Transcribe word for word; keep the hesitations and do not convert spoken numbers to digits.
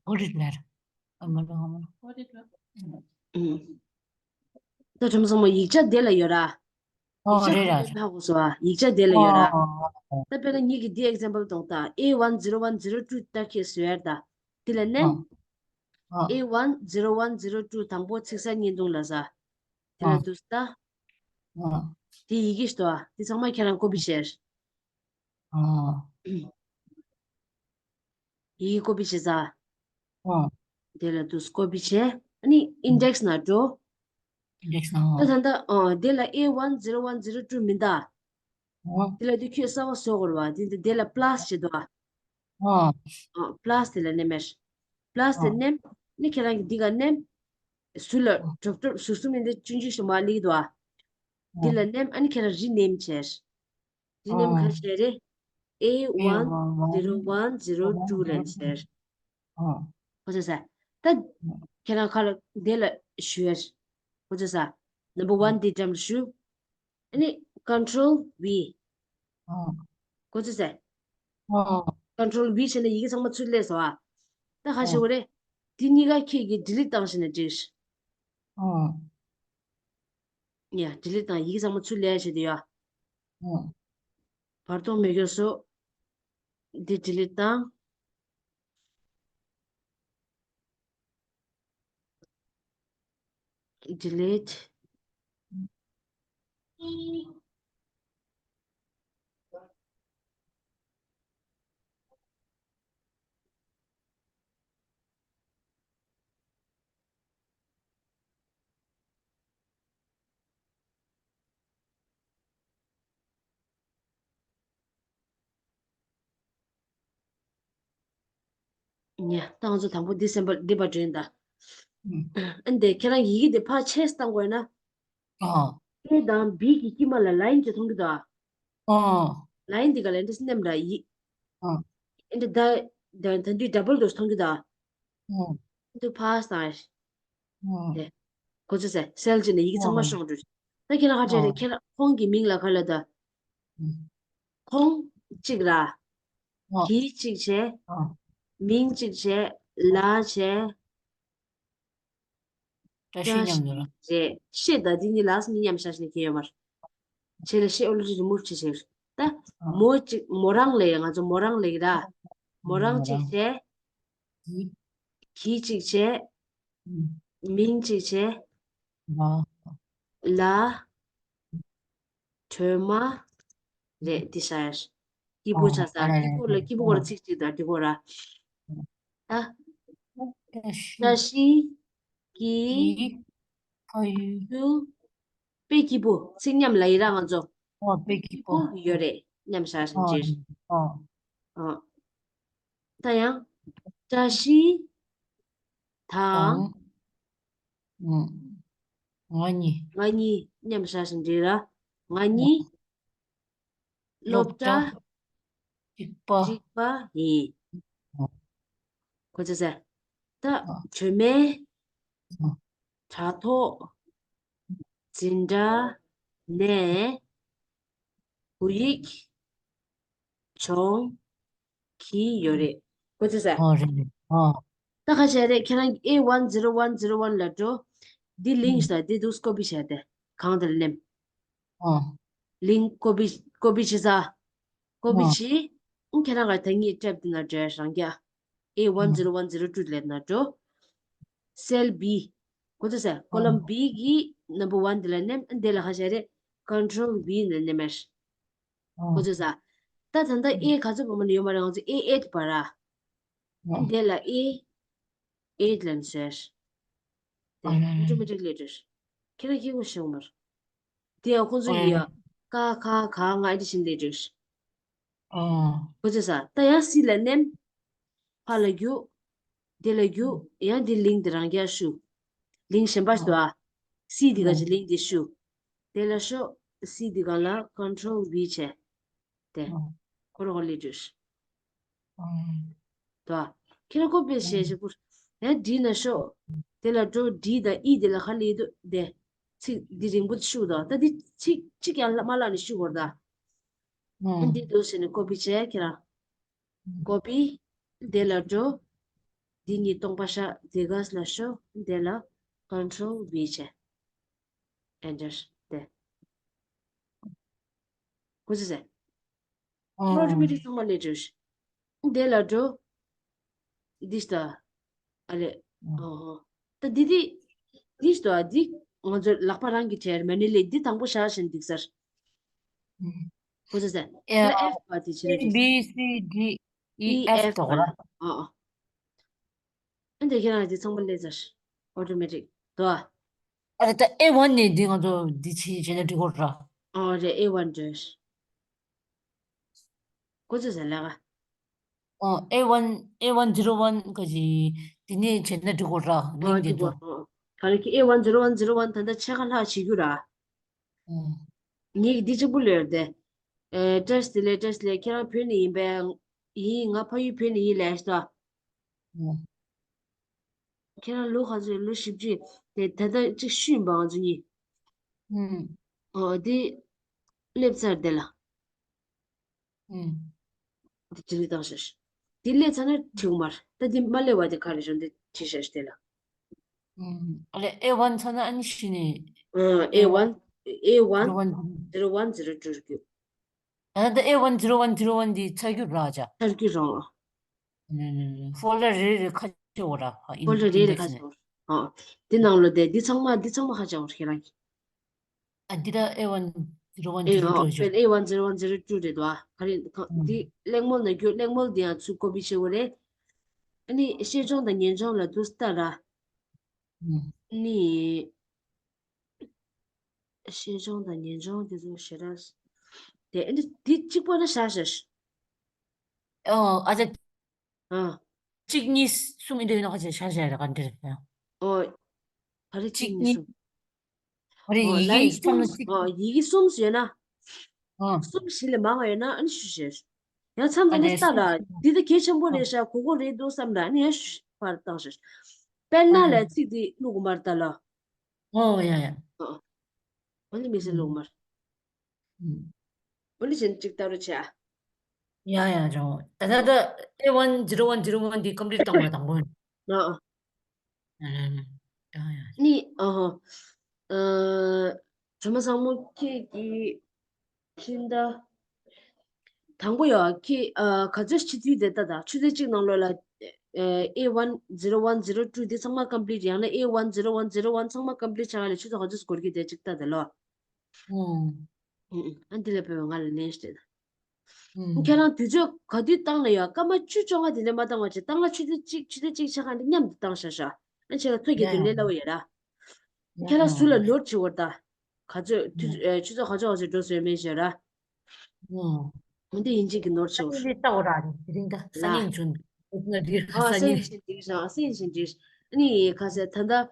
ཨོ་རེད་ལར། ཨ་མ་ལོ་ཨ་མ་ལོ། ཨུམ། ད་ཁྲོམ་ཚང་མ་ཡིག་ཆ་དེ་ལ་ཡོད་ར། ཡིག་ཆ་རེད་ར། ཧ་གོ་སོང་ཨ། ཡིག་ཆ་དེ་ལ་ཡོད་ར། ད་དཔེར་ན་ངེད་ཀྱིས་འདི་example་གཏོང་ད། A one zero one zero two ད་ཁྱེད་བཟོས་ཡར་ད། དེ་ལ་ནེམ། A one zero one zero two དང་པོ་ཚིག་གསར་བརྙན་ཐུང་ལ་ཟ། དེ་ལ་འདུག་ད། དེ་ཡི་གེ་ཞིག་འདུག་ཨ། དེ་ཚང་མ་ཁྱེད་རང་ཀོ་པི་བྱས། ཡི་གེ་ཀོ་པི་བྱས་ཟ། དེ་ལ་འདུག་ཀོ་པི་བྱས། ཨ་ནི་index་ན་འགྲོ། index་ན་ད་ད་ད་ཨ་དེ་ལ་A one zero one zero two མིན་ད། དེ་ལ་དེ་ཁྱོད་གསར་པ་བཟོ་དགོས་རེད་བ། དེ་འདི་དེ་ལ་plus་བྱེད་དོ། ཨ་plus་དེ་ལ་ནེམ་མེར། plus་དེ་ནེམ། ནི་ཁྱེད་རང་གི་འདི་ག་ནེམ། ཟུར་ལ་གྲོབ་གྲོབ་ཟུར་ཟུར་མིན་འདི་ཆུང་ཆུང་ཞིག་མ་ལིག་དོ། འདི་ལ་ནེམ། ཨ་ནི་ཁྱེད་རང་rename་བྱས། rename་ག་བྱས་རེད། A one zero one zero two་ལ་བྱས། ཨོ། ཁོ་ཚོ་ས། ད་ཁྱེད་རང་ཁ་ལ་དེ་ལ་ཞུ་ཡ། ཁོ་ཚོ་ས། number one་དེ་འགྲམ་ལ་ཞུ། ཨ་ནི་control V། ཨོ། ཁོ་ཚོ་ས། ཨོ། control V་བྱས་ན་ཡི་གེ་ཚང་མ་ཚུར་སླེབས་སོང་ཨ། ད་ཧ་ཤེ་བོ་རེད། དེ་གཉིས་ཀ་ཁྱེད་ཀྱིས་delete་བཏང་ཤེ་ན་འགྲིག་ཨོ། ཡ་delete་བཏང་ཡི་གེ་ཚང་མ་ཚུར་སླེབས་ཤེ་དེ་ཡ། ཨོ། བར་སྟོང་མེད་སྐྱོ་སོ། འདི་delete་བཏང་། delete། ཉེ། ད་ང་ཚོ་དང་པོ་འདི་སེམས་པ་འདི་པར་འདྲེན་ད། ཨ་འདི་ཁྱེད་རང་ཡི་གེ་འདི་ཕར་ཆེས་བཏང་དགོས་ན། ཨ་དང་བི་གི་དཀྱིལ་མ་ལ་line་ཅིག་མཐོང་གི་འདུག་ཨ། line་འདི་ག་ལ་འདི་སྣེམ་ར་ཡི། ཨ་འདི་ད་ད་ད་འདི་double་dose་མཐོང་གི་འདུག་ཨ། འདི་ཕར་སང་། དེ། ཁོ་ཚོས་ཟེར་cell་གཅིག་ནས་ཡི་གེ་ཚང་མ་ཤོང་འགྲོ། ད་ཁྱེད་རང་ཧ་ཅང་རེད། ཁྱེད་རང་ཁོང་གི་མིང་ལ་ག་ལ་ད། ཁོང་གཅིག་ར། དེ་གཅིག་བྱས། མིང་གཅིག་བྱས། ལ་བྱས། བཀྲ་ཤིས་མཉམ་དུ་ར། རེད། ཤེས་ད་དེ་གཉིས་ལ་སི་གཉིས་མཉམ་བཞག་ནས་ཁྱེད་ཡོད་མར། བྱས་ལ་ཤེས་ཨོ་ལོ་ཅི་remove་བྱས་བྱས། ད་མོ་གཅིག་མོ་རང་ལས་ང་ཚོ་མོ་རང་ལས་ར། མོ་རང་གཅིག་བྱས། གི་གཅིག་བྱས། མིང་གཅིག་བྱས། ལ། སྒྲོལ་མ། རེད་འདི་ཤར། སྐྱིད་པོ་ཆ་ས་སྐྱིད་པོ་ལ་སྐྱིད་པོ་སྐོར་ཚིག་གཅིག་དང་འདི་སྐོར་ར། ད། བཀྲ་ཤིས། ཀྱི། ཕ་ཡུལ། དཔེ་སྐྱིད་པོ་ཚིག་མཉམ་ལ་ཡི་ར་ང་ཚོ། ཨོ་དཔེ་སྐྱིད་པོ། ཡོད་རེད་མཉམ་ཤར་ཞིང་ཅིར། ཨོ། ཨ། ད་ཡང་། བཀྲ་ཤིས། དང་། ང་གཉིས། ང་གཉིས་མཉམ་ཤར་ཞིང་ཅིར་ར། ང་གཉིས། སློབ་གྲྭ། གཅིག་པ། གཅིག་པ་ཡིན། ཁོ་ཚོ་ཟེར། ད་གྲོས་མེད། དྲ་ཐོག་འཛིན་གྲྭ་ནས་བོད་ཡིག་སྦྱོང་གི་ཡོད་རེད། ཁོ་ཚོས་ཟེར། ཨོ་རེད་ཨོ། ད་ཁ་བྱས་རེད། ཁྱེད་རང་A one zero one zero one་ལ་འགྲོ། འདི་link་ཞིག་དང་འདི་འདུག་copy་བྱས་ཏེ་གང་དེར་ནེམ། ཨོ། link copy copy་བྱེད་ས། copy་བྱེད། ཨང་ཁྱེད་རང་ག་ད་ངས་ཊེབ་འདི་ན་འབྲེལ་རང་རྒྱ། A one zero one zero two་ལས་ན་འགྲོ། cell B། ཁོ་ཚོས་ཟེར་column B་གི་number one་འདི་ལ་ནེམ། འདི་ལ་ཁ་བྱས་རེད། control V་ནས་ནེམ་མེར། ཁོ་ཚོས་ཟེར། ད་ད་ལྟ་A་ག་ཚོད་བ་མ་ནས་ཡོད་མ་རེད། ང་ཚོ་A eight་བ་ར། འདི་ལ་A eight་ལ་ནས་ཟེར། དེ་ཨ་ལ་ལ། ཨོ་ཊོ་མེ་ཊིག་ལས་འགྲོ། ཁྱེད་རང་སྐྱེ་དགོས་ཤོག་མར། དེ་ཡང་ཁོ་ཚོ་ཨ་ཡི་ཡ། ཀ་ཁ་ག་ང་ཨེ་ཌི་ཤིན་ལས་འགྲོ། ཨོ། ཁོ་ཚོས་ས་ད་ཡང་སི་ལ་ནེམ། ཕ་ལ་རྒྱུག་དེ་ལ་རྒྱུག་ཡང་དེ་ལིང་དེ་རང་རྒྱག་ཤུ། ལིང་གཞན་པ་ཞིག་འདུག་ཨ། སི་དེ་ག་ཅི་ལིང་དེ་ཤུ། དེ་ལ་ཤོག་སི་དེ་ག་ལ་ཀོན་ཊོལ་ཝི་བྱས། དེ། ཁོ་རང་ལས་འགྲོ། དོ། ཁྱེད་རང་ཀོ་པི་བྱས་བྱས་པུར། ཡང་ཌི་ན་ཤོག་དེ་ལ་འགྲོ་ཌི་དང་ཨི་དེ་ལ་ཁ་ལས་འདུག་དེ། ཚིག་འདི་རིང་པོ་ཤུ་དང་ད་འདི་ཚིག་གཅིག་ཀྱང་མ་བརླག་ནས་ཤུ་དགོས་ད། ཨ་འདི་འདུག་ཟེར་ནས་ཀོ་པི་བྱས་ཁྱེད་རང་། ཀོ་པི། དེ་ལ་འགྲོ། འདི་གཉིས་སྟོང་པ་བཞག་འདི་ག་ལ་ཤོག་འདི་ལ་Control V བྱས། Enter དེ། ཁོ་ཚོས་ཟེར། ཨོ། Automatic ཚང་མ་ལས་འགྲོ། འདི་ལ་འགྲོ། འདི་ལྟ། ཨ་ལེ། ཨོ། ད་འདི་འདི། འདི་ལྟ་འདི། ང་ཚོ་ལག་པ་རང་གི་གྲས་མ་ནི་ལས་འདི་དང་པོ་བཞག་བཞིན་འདུག་ཟེར། ཁོ་ཚོས་ཟེར། ཨེ། ལ་F པ་དེ་ཕྱིན། A B C D E F དོག་ར། ཨོ་ཨོ། ཨ་འདི་ཁྱེད་རང་འདི་ཚང་མ་ལས་ཟེར། Automatic དོ། ཨ་རེ་ད་A one ནས་འདི་ང་ཚོ་འདི་ཕྱིན་བྱས་ན་འགྲིག་གོ་ར། ཨོ་རེད། A one འགྲོ། ཁོ་ཚོས་ཟེར་ལ་ག་ཨོ། A one A one zero one ག་ཅི། དེ་ནས་བྱས་ན་འགྲིག་གོ་ར། ཨོ་ལིང་དེ་འགྲིག་གོ། ཚོ། ཨོ། ག་རེ་ཀི་A one zero one zero one ད་ལྟ་ཕྱེད་ཀ་ལྷག་བྱེད་རྒྱུ་ར། ཨོ། ངས་འདི་གཅིག་པུ་ལོས་རེད་དེ། ཨེ། བཀྲ་ཤིས་བདེ་ལེགས། བཀྲ་ཤིས་བདེ་ལེགས། ཁྱེད་རང་བོད་ནས་ཡིན་པས། ཡིན། ང་ཕ་ཡུལ་བོད་ནས་ཡིན་ལས་ཤི་ད། ཨོ། ཁྱེད་རང་ལོ་ག་ཚོད། ལོ་བཞི་བཅུ། དེ་ད་ལྟ་གཅིག་ཤུལ་ཡིན་པ་ང་ཚོ་གཉིས། ཨོ། འདི་སླེབས་ཚར་དེ་ལ། ཨུམ། འདི་ཅི་ལི་བཏང་ཤག་དེ་སླེབས་ཚར་ན་ཁྲིའུ་མར། ད་འདི་མ་སླེབས་པ་དེ་ག་རེ་བྱུང་འདི་ཁྲི་ཤག་དེ་ལ། ཨུམ། ཨ་ལེ་A one ཚར་ན་ཨ་ནི་ཤི་ནི། ཨ། A one A one zero one zero one zero two རྒྱུ། ཨ་ད་A one zero one zero one འདི་ཚར་རྒྱུ་ར་ཅག་ཚར་རྒྱུ་རང་། ཨ་ནི་ནི་ནི་ཕོལ་ཌར་རེ་རེ་ཁ་ཕྱེ་འོ་ར། ཕོལ་ཌར་རེ་རེ་ཁ་ཕྱེ་འོ། ཨ། འདི་ནང་ལོ་དེ་འདི་ཚང་མ་འདི་ཚང་མ་ཁ་ཕྱེ་འོ་ཁྱེད་རང་གི། ཨ་འདི་ད་A one zero one zero two ཨེ། ཨོ། རེད། ཨེ་ཝན་ཛི་རོ་ཝན་ཛི་རོ་ཊུ་རེད་དོ། ག་རེ་གང་ཨང་། འདི་གླེང་མོལ་ན་རྒྱུ། གླེང་མོལ་འདི་ཡང་ཚུར་ཀོ་པི་བྱེད་དགོས་རེད། ཨ་ནི་ཤེས་སྦྱོང་དང་ཉན་སྦྱོང་ལ་འདུག་ལྟ་ར། ཨང་། ཨ་ནི་ཤེས་སྦྱོང་དང་ཉན་སྦྱོང་དེ་ཚོ་ཞེ་དྲག་དེ་ཨ་ནི་འདི་གཅིག་པ་ན་བཞག་བཞག་ཨོ། ཨ་ཅག་ཨ། གཅིག་གཉིས་གསུམ་ཡིན་དུས་ཡིན་ན་ཁ་ཆེ་ཤ་ཤ་རེ་ག་འདྲ་རེད། ཨོ། ག་རེ་གཅིག་གཅིག་གཉིས་གཉིས་གསུམ། ག་རེ། ཨོ། ཡི་གེ་ལའིན་གསུམ་གསུམ་ལ་ཨོ་ཡི་གེ་གསུམ་ཡོད་ན། ཨོ། གསུམ་བཞི་ལས་མང་བ་ཡོད་ན་ཨ་ནི་ཞུ་ཞེས། ཡང་མཚམས་ཨ་མཚམས་ནས་ལས་ལྟ་ལ་གསུམ་འདི་ད་གལ་ཆེན་པོ་རེད་ཤག་གོ་གོ་རེད་འདུག་བསམ་ལ་ཨ་ནི་ཡང་ཞུ་ཕར་བཏང་ཞེས། དཔེར་ན་ཨ་ལས་ལས་ཚིག་འདི་བླུག་གོ་མར་ལྟ་ལ། ཨོ་ཡ་ཡ། ཨོ། ཨོ་ནི་མི་སེ་ལོག་མར། ཨོ་ནི་གཞན་གཅིག་ལྟ་རུ་ཆ། ཡ་ཡ་རོ། ད་ད་ད་ཨེ་ཝན་ཛི་རོ་ཝན་ཛི་རོ་ཝན་འདི་ཀམ་པི་ལིཊ་བཏང་བ་དང་པོ། ཨ་ཨ། ཨ་ཡ་ཡ། ནི་ཨ་ཧ། ཨ། ཇོ་མོ་བཟང་མོ་ཁྱེད་ཀྱིས་ཁྱིམ་ད། དང་པོ་ཡོད་ཁྱི། ཨ། ག་ཚོད་ཆུ་ཚོད་དེ་ལྟ་དང་ཆུ་ཚོད་གཅིག་ནང་ལོགས་ལ། ཨེ་ཝན་ཛི་རོ་ཝན་ཛི་རོ་ཊུ་འདི་ཚང་མ་ཀམ་པི་ལིཊ་ཡང་ན་ཨེ་ཝན་ཛི་རོ་ཝན་ཛི་རོ་ཝན་ཚང་མ་ཀམ་པི་ལིཊ་ཆགས་ལ་ཆུ་ཚོད་ག་ཚོད་འགོར་གི་དེ་གཅིག་ལྟ་དེ་ལོ། ཨོ། ཨུ་ཨུ། ཨ་འདི་ལ་བོས་པ་ང་ལ་ལན་ཞིག་སྤྲད་ད། ཨུ། ཁྱེད་རང་དུས་ཚོད་ག་དུས་བཏང་ན་ཡང་སྐར་མ་བཅུ་བཅོ་ལྔ་དེ་འདྲ་མ་བཏང་བ་བྱས་བཏང་ལ་ཆུ་ཚོད་གཅིག་ཆུ་ཚོད་གཅིག་ཆ་གང་འདྲ་མཉམ་དུ་བཏང་ཤག་ཤག་ཨ་ཁྱེད་རང་ཐོ་རྒྱབ་དུས་ལས་སླ་བོ་ཡོད་ར། ཁྱེད་རང་ཟུར་ལ་ནོར་བྱེད་དགོས་ད། ག་ཚོད་དུས་ཨེ་ཆུ་ཚོད་ག་ཚོད་ག་ཚོད་འགྲོ་སོང་མེད་ཤེས་ར། འོ་འདི་ཡིན་གཅིག་གི་ནོར་བྱེད་དགོས། ལྟ་བ་ར་དེ་རིང་ད་སང་ཉིན་བྱུང་། ཨ་སང་ཉིན་བྱུང་འགྲིག་རང་སང་ཉིན་བྱུང་འགྲིག་རང་སང་ཉིན་བྱུང་འགྲིག་ཨ་ནི་ཁ་ཟས་ད་ལྟ།